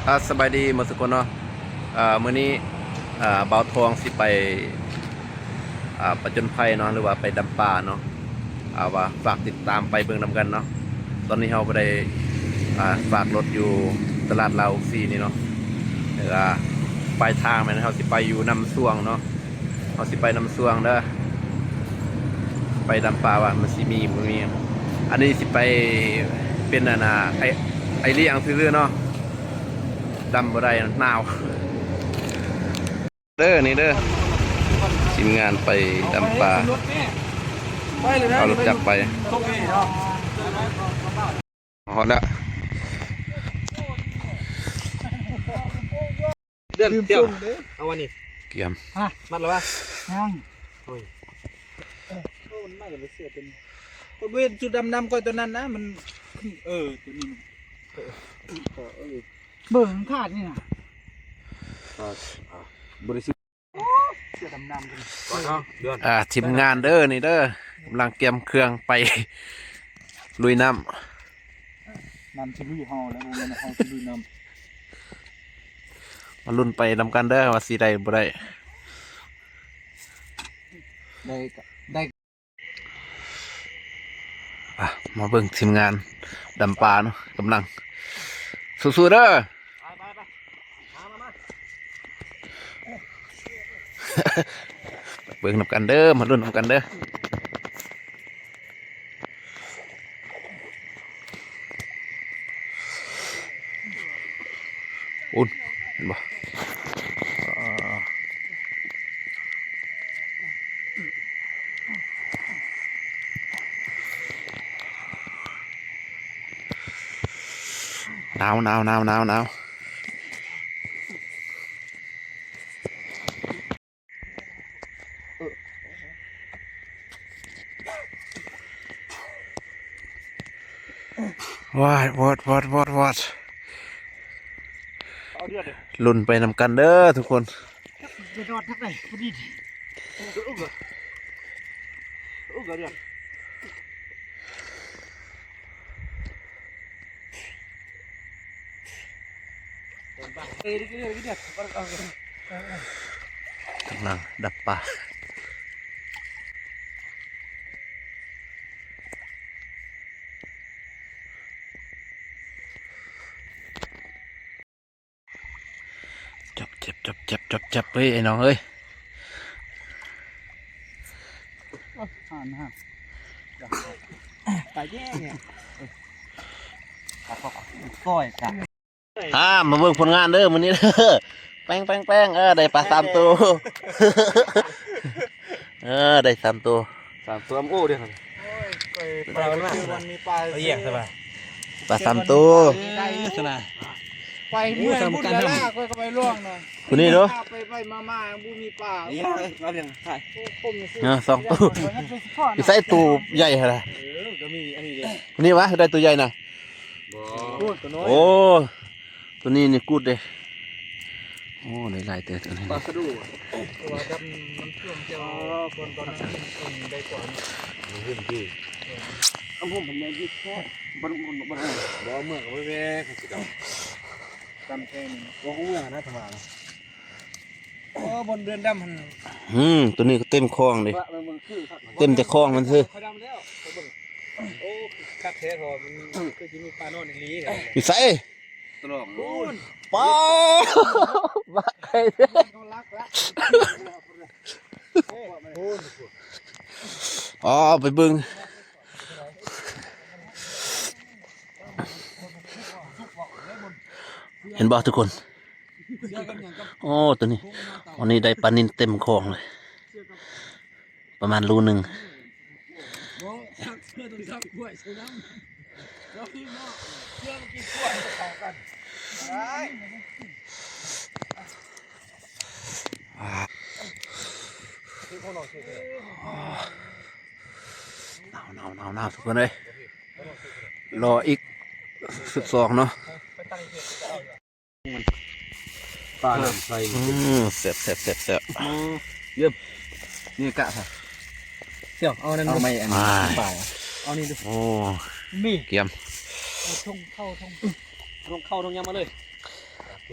ອ່າ ສະບາຍດີໝົດທຸກຄົນເນາະ. ອ່າ ມື້ນີ້ ອ່າ ບ່າວທອງຊິໄປ ອ່າ ປະຈົນໄພເນາະ ຫຼືວ່າໄປດຳປາເນາະ. ອ່າ ວ່າຝາກຕິດຕາມໄປເບິ່ງນຳກັນເນາະ. ຕອນນີ້ເຮົາກໍໄດ້ ອ່າ ຝາກລົດຢູ່ຕະຫຼາດລາວອົກຊີນີ້ເນາະ ແລ້ວກໍປາຍທາງແມ່ນເຮົາຊິໄປຢູ່ນ້ຳຊວງເນາະ. ເຮົາຊິໄປນ້ຳຊວງເດີ ໄປດຳປາວ່າມັນຊິມີບໍ່ມີ. ອັນນີ້ຊິໄປເປັນອັນນ່າ ໄອ ໄອລ້ຽງຊື່ໆເນາະ. ດຳບໍ່ໄດ້ ໜາວເດີ. ນີ້ເດີ ທີມງານໄປດຳປາ ເອົາລົດຈັກໄປ. ຮອດແລ້ວ ເດືອນ ເອົາອັນນີ້ ກຽມ ຮະ ມັດແລ້ວວະ? ຍັງ ໂອ້ຍ ໂອ້ ມັນມາກັບເສື້ອຕົວນີ້. ຂ້ອຍບໍ່ເຫັນຊຸດດຳໆຂ້ອຍຕົວນັ້ນນະ ມັນ ເອີ ຕົວນີ້ ເອີ ເອີ ເບິ່ງຂາດນີ້ນະ ຂາດ ອ່າ ບໍ່ໄດ້ຊື້ ເສື້ອດຳໆ ອ່າ ທີມງານເດີ ນີ້ເດີ ກຳລັງກຽມເຄື່ອງໄປລຸຍນ້ຳ. ນ້ຳຊິລຸຍເຮົາແລ້ວ ບໍ່ແມ່ນເຮົາຊິລຸຍນ້ຳ. ມາລຸ້ນໄປນຳກັນເດີ ວ່າຊິໄດ້ບໍ່ໄດ້ ໄດ້ກະໄດ້. ອ່ະ ມາເບິ່ງທີມງານດຳປາເນາະ ກຳລັງ ສູ້ໆເດີ ໄປໆໆ ມາໆໆ ເບິ່ງນຳກັນເດີ ມາລຸ້ນນຳກັນເດີ. ອຸ້ນ ເຫັນບໍ່? ໜາວ ໜາວ ໜາວ ໜາວ ໜາວ. ວາດ ວອດ ວອດ ວອດ ວອດ ລຸ້ນໄປນຳກັນເດີທຸກຄົນ. ຈະຮອດທາງໃດພໍດີ ອຸກ ອຸກ ເດືອນ. ກຳລັງດັບປາ. ຈອບແຈບ ຈອບແຈບ ຈອບແຈບເອີຍ ໄອ້ນ້ອງເອີຍ. ໂອ້ຍ ຜ່ານຫາ ໄປແຍງເລີຍ ຊ່ອຍກັນ. ອ່າ ມາເບິ່ງຜົນງານເດີມື້ນີ້ເດີ. ແປ້ງ ແປ້ງ ແປ້ງ ເອີ ໄດ້ປາສາມໂຕ ເອີ ໄດ້ສາມໂຕ. ສາມຕົວ ໂອ້ ເດ້ ໂອ້ຍ ໄປ ໄປ ມັນມີປາ ໄປແຍກໃສ່ປາ ປາສາມໂຕ ໄດ້ຊະນະ ໄປເມືອງພຸ້ນລະ ຂ້ອຍກໍໄປລ່ອງນະ ຜູ້ນີ້ເນາະ ໄປໆມາໆ ບໍ່ມີປາ ເອົາຫຍັງ ສອງໂຕ ຢູ່ໃສໂຕໃຫຍ່ຫັ້ນນະ ເອີ ກໍມີອັນນີ້ເດ້ ຜູ້ນີ້ຫວາ ໄດ້ໂຕໃຫຍ່ນະ ບໍ່ ໂອ້ ໂຕນີ້ນີ້ກູດເດ້. ໂອ້ ໄດ້ຫຼາຍເຕີບໂຕນີ້ ປາສະດູ ເພາະວ່າດຳນ້ຳຖ້ວມ ເຈົ້າ ເອີ ຄົນຕອນນັ້ນເປັນໄດ້ກວ່ານີ້ ມັນຂຶ້ນທີ່ ອຳເພີ ມັນແມ່ນຢູ່ແທ້ ບໍ່ ບໍ່ ບໍ່ ບໍ່ ເມືອງກໍບໍ່ແມ່ນຄືເກົ່າ ດຳແທ້ນີ້ ບໍ່ຮູ້ເມືອງນະ ທຳມະນະ. ໂອ້ ບ່ອນເດືອນດຳຫັ້ນ ອືມ ໂຕນີ້ກໍເຕັມຄອງເດ້ ເບິ່ງ ເບິ່ງຄືຄັກ ເຕັມແຕ່ຄອງມັນຊື່ ຄ່ອຍດຳແລ້ວ ໄປເບິ່ງ ໂອ້ ຄັກແທ້ ເພາະວ່າມັນຄືຊິມີປານອນອີ່ຫຼີ ຢູ່ໃສ? ຕະຫຼອງພຸ້ນ ປ້າ ບັກໄກ່ ເຂົາລັກລະ ພຸ້ນ ອໍ ໄປເບິ່ງ ເຫັນບໍ່ທຸກຄົນ? ໂອ້ ໂຕນີ້ ໂອ້ ນີ້ໄດ້ປານິນເຕັມຄອງເລີຍ ປະມານໂລໜຶ່ງ. ໜາວໆໆໆ ທຸກຄົນເອີຍ ລໍອີກຊຸດສອງເນາະ. ປານ້ຳໃສ ອືມ ແຊບໆໆໆ ເອີ ເຢີມ ນີ້ກະຊະ ເຈົ້າ ເອົານັ້ນ ເອົາໄມ້ອັນນີ້ ປາ ເອົານີ້ດູ ໂອ້ ມີ ກຽມ ເອົາຖົງເຂົ້າ ຖົງ ຖົງເຂົ້າ ຖົງຫຍັງມາເລີຍ. ເ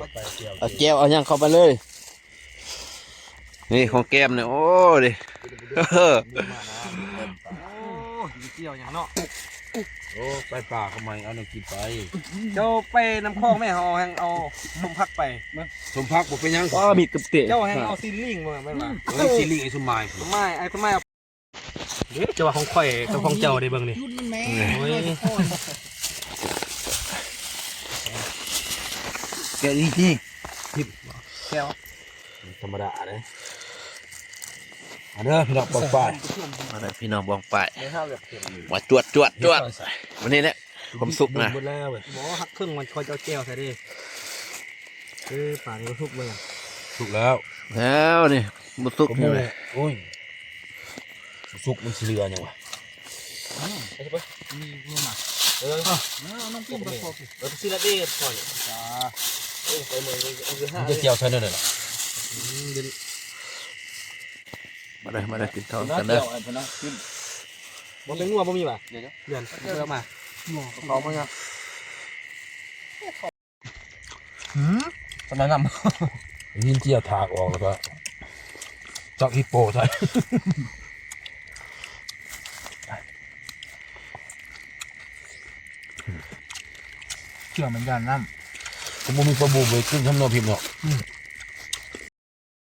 ອົາແຈ່ວເອົາຫຍັງເຂົ້າໄປເລີຍ. ນີ້ຂອງແກ້ມນີ້ ໂອ້ ເດ້ ໂອ້ຍ ມີແຈ່ວຫຍັງເນາະ. ໂອ້ ໄປປ່າເຂົາໃໝ່ ເອົາແນວກິນໄປ. ເຈົ້າໄປນ້ຳຂອງແມ່ ເຮົາແຮ່ງເອົາສົມຜັກໄປ. ສົມຜັກບໍ່ເປັນຫຍັງ. ອ້າ ມີດກັບເຕະ. ເຈົ້າແຮ່ງເອົາຊີ້ນລີງ ບໍ່ແມ່ນວ່າ. ເອີ ຊີ້ນລີງໄອ້ສົມໝາຍ ສົມໝາຍ ໄອ້ສົມໝາຍ. ເດ້ ເຈົ້າວ່າຂອງຂ້ອຍກັບຂອງເຈົ້າເດ້ ເບິ່ງນີ້. ໂອ້ຍ ແກະດີໆ. ແກະ ທຳມະດາເດ້. ມາເດີພີ່ນ້ອງປ້ອງປາຍ ມາເດີພີ່ນ້ອງປ້ອງປາຍ ມາຈວດໆໆ. ມື້ນີ້ແຫຼະຄວາມສຸກນະ. ບໍ່ ຫັກເຄິ່ງມັນ ຂ້ອຍຈະເອົາແຈ່ວໃສ່ເດ້. ເອີ ປານີ້ກໍສຸກເບິດ. ສຸກແລ້ວ ແລ້ວນີ້ບໍ່ສຸກນີ້ແຫຼະ. ໂອ້ຍ ສຸກມັນຊິເຫຼືອຫຍັງວະ? ອືມ ເອົາໄປ ມີຢູ່ນະ. ເອີ ເອົານ້ອງປິ້ງໄປພໍ ເອີ ຊິລະເດດກ່ອນ. ເອີ ໄປເມືອງ ມັນຈະແຈ່ວໃສ່ແນວໃດລະ? ອືມ ມາເດີ ມາເດີ ກິນເຂົ້ານຳກັນເດີ. ບໍ່ເປັນງົວບໍ່ມີຫວາ? ເດືອນ ເອົາມາ ເອົາມາ. ຫືມ ປານນັ້ນນຳ. ຍິນເຈ້ຍຖາກອອກແລ້ວກໍຈັບຮິບໂປ້ໃສ່. ເຊື່ອມັນຢ້ານນ້ຳ. ກໍບໍ່ມີປາບູ ບໍ່ໄດ້ກິນຊ້ຳເນາະ ພິມເນາະ. ອືມ.